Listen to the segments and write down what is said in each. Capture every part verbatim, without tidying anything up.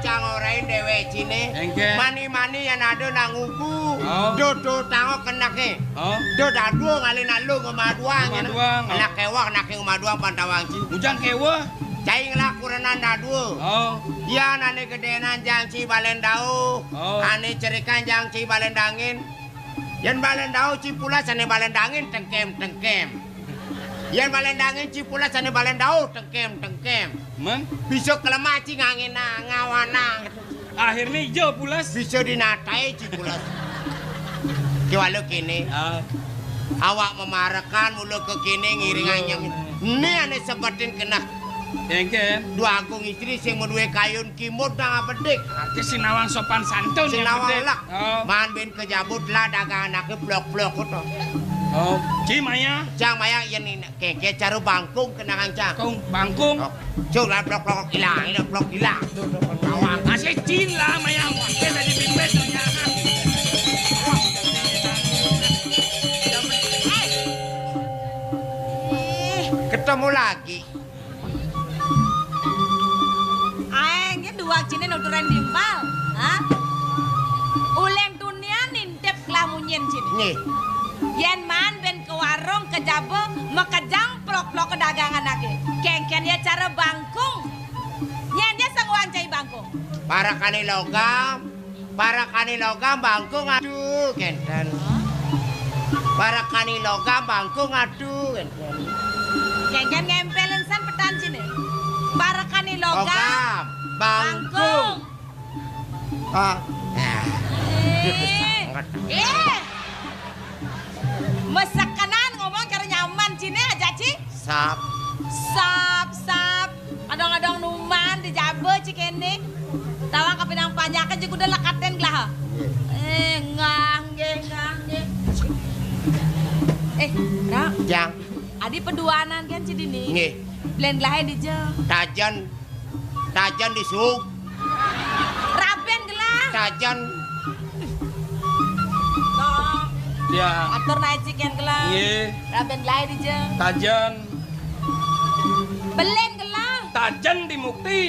Cang orahin déwék ciné. Éngkén. Mani-mani yén ada nang ugu. Oh. Do, do tango keneké. Oh. Do dadua ngalih nalu ngemaduang. Ngemaduang, oh. Anak kéwak naké ngemaduang pantawang ci. Ujang kéweh. Cai ngelak kurenan dadua. Oh. Yan ané gedénan jang ci balén dauh. Oh. Ané cerikan jang ci balén dangin. Yén balén dauh ci pulas ané balén dangin tengkem-tengkem. Yén balén dangin ci pulas ané balén dauh tengkem-tengkem. Mén? Bisa kelemah ci nganginang, ngawanang. Akhirnya ijo pulas. Bisa dinataé ci pulas. Kéwala kéné. Ah. Awak memarekan mula ka kéné ngiring anyem. Né ané sebetin keneh. Éngkén. Dua agung istri sing madué kayun kimud nang abedik. Arti sinawang sopan santun. Sinawang ya, bedik. Lek. Oh. Man bin kejabut lah dagang anaké blok-blok to. Oh, ci maya. Cang maya yén ini kéké cara bangkung kenangan cang. Kung bangkung. Oh. Cuk lah blok-blok ilang, ini blok ilang. Kawan. Masih cin lah maya. Oke, tadi pipet nanya. Ketemu lagi. Aéng, ya dua ciné nuturan timpal. Hah? Uléng tunian nintip kelamunyin ciné. Nggih. Yén man bin ke warung ke jaba makejang plok-plok dagangan anaké. Kéngkén ya cara bangkung. Nyén ya sing wang cai bangkung. Parekané logam. Parekané logam bangkung adu kénten. Parekané logam bangkung adu kénten. Kéngkén ngémpélin san petan ciné. Parekané logam, logam, bangkung. Bangkung. Ah. Nah. Eh. Eh. Mesekenan ngomong cara nyaman ciné aja, Ci. Sap. Sap, sap. Adong-adong numan di jaba ci kéné. Tawang kapinang panjaké juga udah lekatén gelah. Nggih. Eh, nggah, nggih, nggah, nggih. Eh, Ra. Jang. Adi peduanan kan ci dini. Nggih. Belén gelahé dija. Tajen. Tajen di sug. Rabén gelah. Tajen. Tong. Ya. Atur naé ci kén gelah. Nggih. Rabén gelahé dija. Tajen. Belén gelah. Tajen di mukti.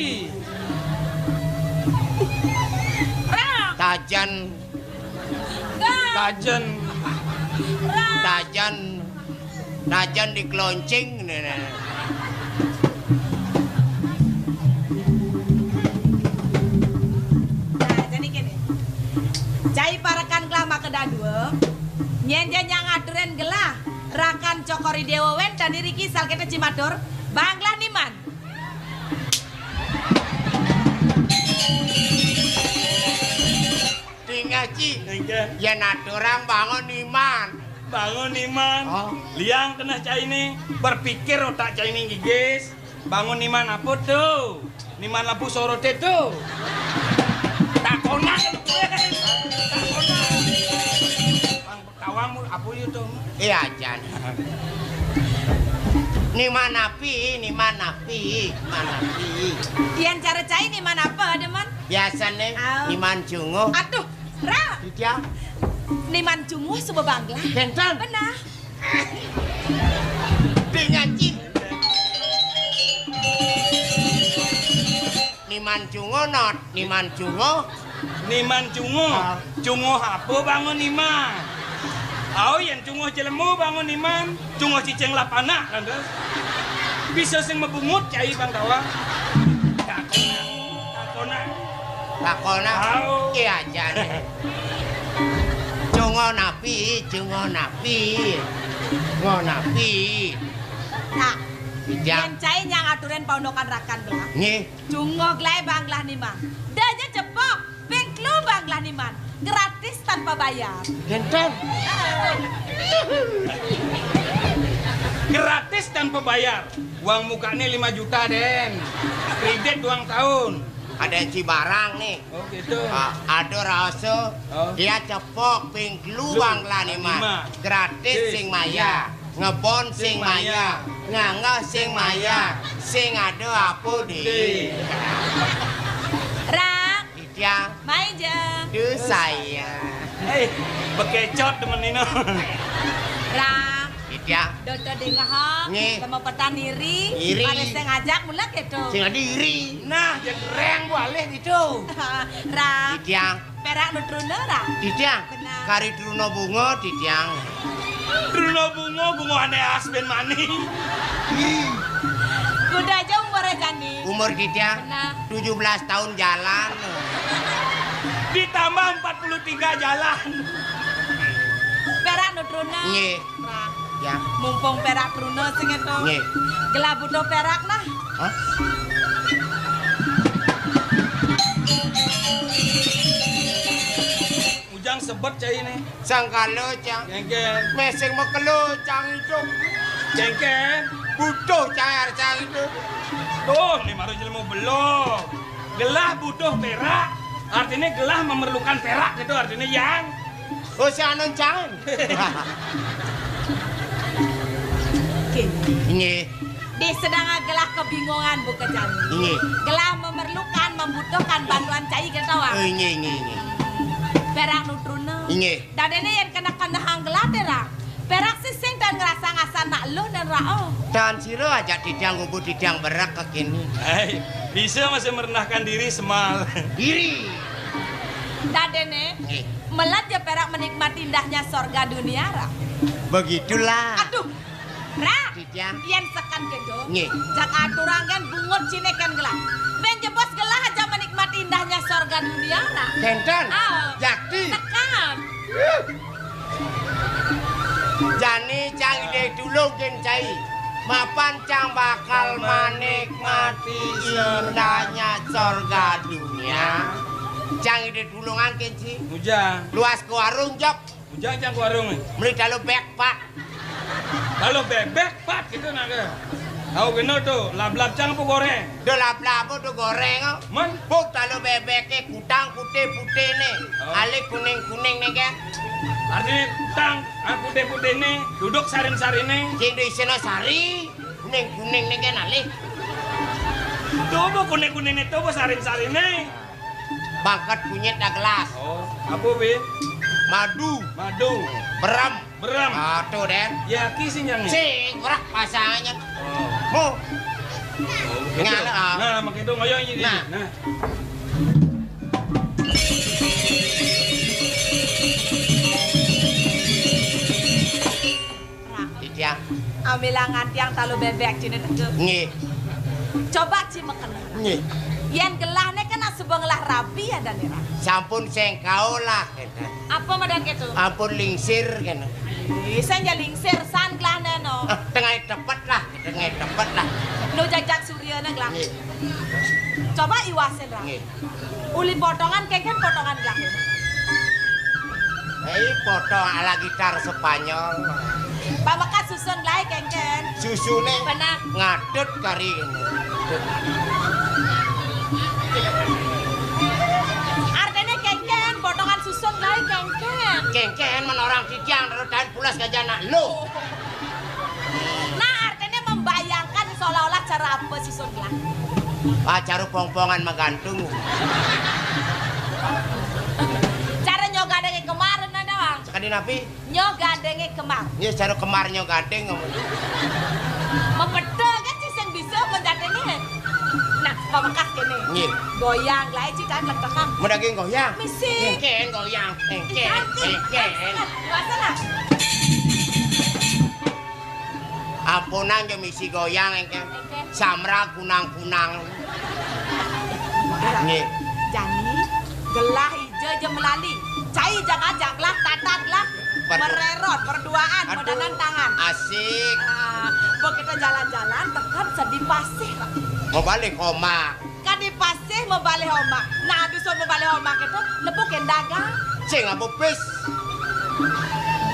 Ra. Tajen. Ra. Tajen. Ra. Tajen. Tajen di keloncing. Nih, nih. Nah, jadi gini. Cai parekan gelah maka dadua. Nyén ja nyang aturin gelah. Rakan cokori déwa wén tadi riki sal kita cimatur. Bang gelah niman. Tinggal ci. Enggak. Ya naturang bangun niman. Bangun niman. Oh. Liang keneh cai ni. Berpikir otak cai ni gigis. Bangun niman apa tu? Niman lampu soroté tu. Tak konak. Tak konak. Tawang mu apa ya tu? Iya, Jan. Ni manapi, ni manapi, manapi. Yan cara cai ni manapa, Deman? Biasane ni mancunguh. Aduh, Ra. Iya. Ni mancunguh suba bangla. Kenten. Benar. Dengaci. Niman cungo, Not. Niman cungo. Niman cungo. Ah. Cungo apa bangun niman? Au, yan cungo jelema bangun niman. Cungo cicing lapanak, kan, terus? Bisa sing mabungut, cai bang tawa. Takona. Takona. Takona. Au. Iya, jane. Cungo napi, cungo napi. Cungo napi. Nah, yan cai nyang aturin paundukan rakan belah. Nggih. Cunguh gelai banglah niman. Daja cepok, ping telu banglah niman. Gratis tanpa bayar. Kenten. Gratis tanpa bayar. Uang mukanya lima juta, Den. Kredit uang tahun. Ada yang cibarang nih. Oh, gitu. Ah, ada rasa. Oh. Dia cepok ping telu banglah niman. Lima. Gratis sing maya. Ngebon sing maya, nganggah sing maya, sing ada apa di. Rak. Iya. Mai ja. Duh, saya. Eh, bekecot temen ini. Rak. Ya. Dodo dingeh. Nggih. Lema petan iri. Iri. Mare sing ngajak mula gitu. Sing adi iri. Nah, ya gereng bu alih gitu. Ra. Titiang. Perak nu truna, Ra? Titiang. Benar. Kari truna bunga, titiang. Truna bunga, bunga ane asbin mani. Kuda aja umur jani. Umur titiang. Benar. Tujuh belas tahun jalan. Ditambah empat puluh tiga jalan. Perak nu truna. Nggih. Ra. Ya. Mumpung perak truna sing eto. Nggih. Gelah butuh perak nah. Hah? Ujang sebet cai ne. Sangkala, Cang. Kengken. Mesing makelo, Cang, itu. Kengken. Butuh cai, Cang, itu. Tuh, ne baru jelema belum. Gelah butuh perak, artinya gelah memerlukan perak gitu artinya, Yang. Oh, si anu, Cang. Oke. Nggih. Di sedang gelah kebingungan buka jani. Nggih. Gelah memerlukan, membutuhkan bantuan cai gitu, Wang. Oh, nggih, nggih, nggih. Perak nu truna. Nggih. Dadene yen kena-kena hang gelah te, Ra. Perak sing tan ngerasa ngasa nak luh dan Ra, oh. Tan sira ajak titiang ngubur titiang berak kekini. Hai, bisa masih merendahkan diri semal. Diri. Dadene, nggih, melat ya perak menikmati indahnya sorga dunia, Ra. Begitulah. Aduh, Ra. Titiang. Yen seken gitu. Nggih. Jak aturang kan bungut cine kan gelah. Ben jebos gelah aja menikmati indahnya sorga dunia, Ra. Kenten. Ah. Jakti. Tekan. Jani cang ide tulung ken cai. Mapan cang bakal menikmati indahnya sorga dunia. Cang ide tulungan ken ci. Ujang. Luas ke warung, Jok. Ujang cang ke warung, eh. Meli talu bek, Pak. Talu bebek, Pak, gitu nak ke. Tahu kena tu, lap-lap cang apa goreng? Dah lap-lap apa tu goreng, oh? Man? Buk talu bebek ke kutang putih-putih ni. Oh. Alik kuning-kuning ni kan. Artinya kutang, ah, putih-putih ni, duduk sarin-sarin ni. Sing tu isina sari, kuning-kuning ni kan alik. Tu apa kuning-kuning ni, tu apa sarin-sarin ni? Bangket kunyit dah gelas. Oh, apa, Bi? Madu. Madu. Berem. Berem. Ah, tu, Den. Ya, ki sing yang ni. Sing, berak pasanya. Oh. Mu. Oh, gitu. Ngala, ah. Nah, makin tu ngoyong ini. Nah. Nah. Ra. Titiang. Ambilangan tiang talu bebek cine teke. Nggih. Coba ci meken. Nggih. Yen gelahne kan asuba ngelah rabi ya, Dan, Ra. Sampun sengkau lah, kenten. Apa madan ketu? Ampun lingsir, kenten. Ih, sing ya lingsir, san gelahne no. Ah, tengah tepet lah, tengah tepet lah. No jajak surya ne gelah. Nggih. Coba iwasin, Ra. Nggih. Uli potongan keken potongan gelah. Hei, potong ala gitar Spanyol. Pamekas susun gelah keken. Susune. Benar. Ngadut kari ini. Artinya keken potongan susun gelah keken. Keken menorang titiang taruh tahan pulas gajah nak lu. Nah, artinya membayangkan seolah-olah cara apa sih, Sun, lah? Ah, cara pongpongan menggantung. Cara nyogadenge kemar, nah, doang. Sekali napi? Nyogadenge kemar. Iya, cara kemar nyogadeng ngomong. Mepete kan sih sing bisa menjadenge. Nah, pamekas kene. Nggih. Goyang, lah, ci, kan, letekan. Mau daging goyang? Misi. Engken goyang. Engken. Engken. Wasana. Ampunang jo misi goyang engken. Engken. Samra kunang-kunang. Nggih. Jani, gelah ija ja melali. Cai ja ngajak lah, tatat lah. Mererot, berduaan, aduh, medanan tangan. Asik. Ah, begitu jalan-jalan, tekan sedi pasih. Mau balik koma. Kadi pasih mebalih omak. Nah, dusun mebalih omak itu nepukin dagang. Sing apa pis?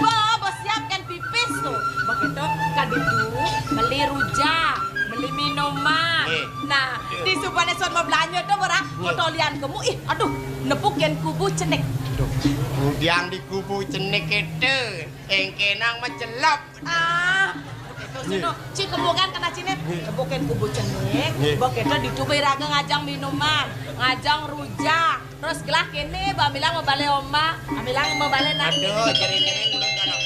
Bo, bo siapkan pipis tuh. Begitu, kadi tuh beli rujak, beli minuman. Nggih. Nah, di subane sun mau belanja tuh, Bora, nggih, kotolian kemu, ih, aduh, nepukin kubu cenik. Aduh, kemudian di kubu cenik itu, engkenang mecelap. Ah, itu sino. Nggih. Ci kebukan kena cine. Nggih. Kebukin kubu cenik. Nggih. Bok itu ditubai raga ngajang minuman, ngajang rujak. Terus gelah kene, bamilang mau balik oma, bamilang mau balik nak. Aduh, jering-jering ulun kalau.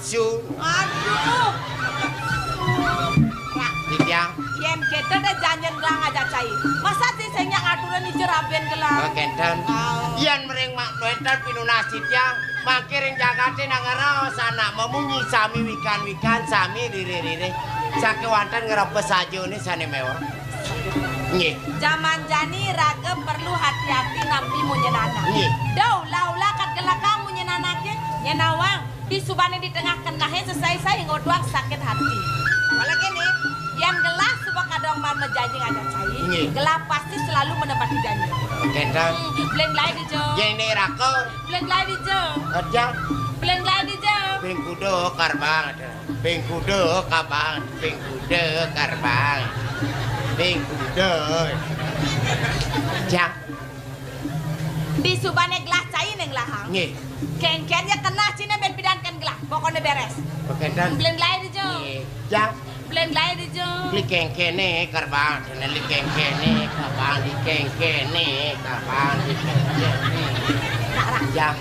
Su. Aduh. Ditya. Yén kéto da janjén gelah ngajak cai. Masa sing nyak aturan ija rabén gelah? Oh, kénten. Yén mering mak nuétan pinunas Ditya, mangké ring jagaté nang ngraos anak mamunyi sami wikan-wikan, sami ririh-ririh. Sakéwanten ngrebes ajané sané méweh. Nggih. Jaman jani raga perlu hati-hati nampi munyin anak. Nggih. Da ulah-ulah kat gelakang munyin anaké, nyén nawang. Disubané di tengah kenehé sesai-sai ngoduang sakit hati. Apalagi nih, yén gelah suba kadang mal majanji ngajak cai, nggih, gelah pasti selalu menepati janji. Kénten. Hmm, belén gelahé dija. Yén né raka. Belén gelahé dija. Kerja. Belén gelahé dija. Ping kuda karbang. Ping kuda kabang. Ping kuda karbang. Ping kuda. Jang. Disubané gelah cai né gelahang. Nggih. Kénkén ya keneh ciné bén pidan kén gelah. Pokokné bérés. Kénten. Belén gelahé dija. Nggih. Jang. Belén gelahé dija. Beli kénkéné karbang, beli kénkéné kabang, di kénkéné kabang, di kénkéné. Jang.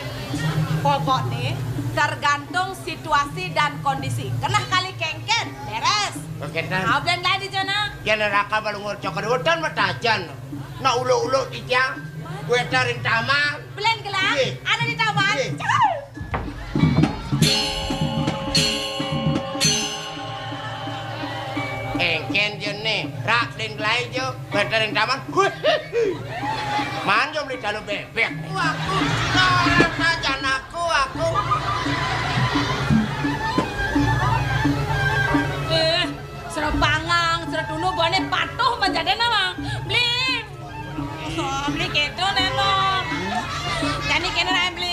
Pokokné tergantung situasi dan kondisi. Keneh kali kénkén, bérés. Kénten. Ah, belén gelahé dija nah. Yén raka balungur cokor wetan matajan. Nak uluk-uluk titiang. Kuwi ring taman. Belén gelah? Nggih. Ada di taman. Nggih. Cakep. Éngkén jene, rak belén gelahé jo, kuwi ring taman. Man jo beli talu bébék. Waduh, ora sajan aku, aku. Eh, sera pangang, sera tunu, bone patuh menjadi nama. Beli. Oh, beli gitu, Neno. Jani kéné rai beli.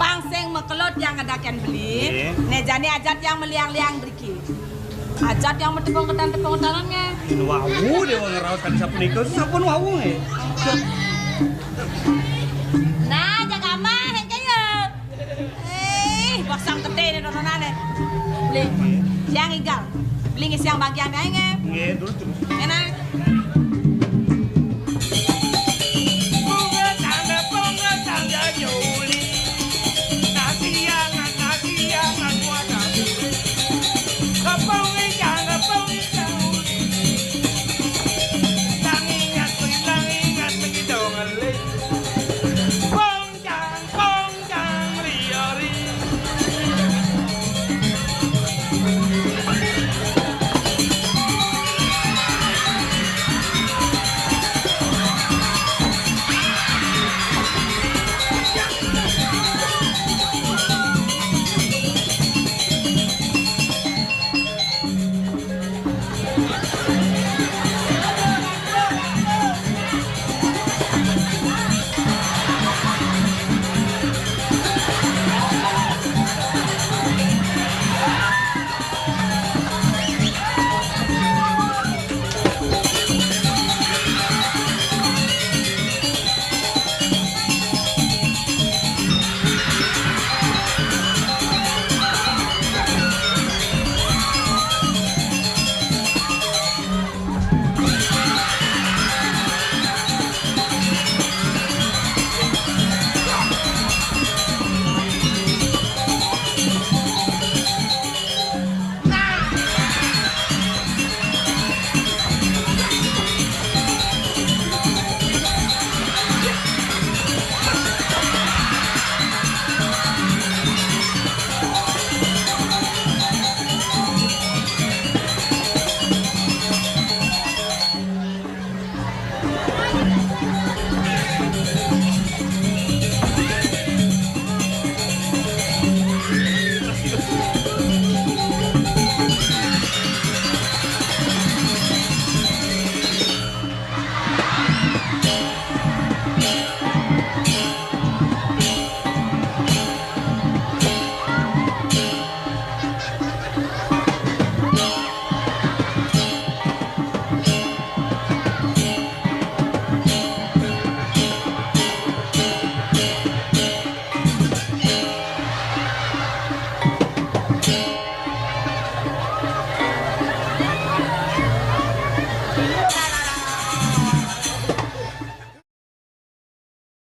Pang sing makelo tiang ngedaken beli. Nggih. Né jani ajat tiang meliang-liang mriki. Ajat tiang matepung ketan-tepung ketanan nggih. Wau, déwa ngraos kadi sapunika. Sampun wau nggih. Nah, jaga amah, éngkén ya. Eh, basang gedé né dodonané. Beli. Tiang igal. Beli ngisiang bagian aé nggih. Nggih, terus, terus. Enak.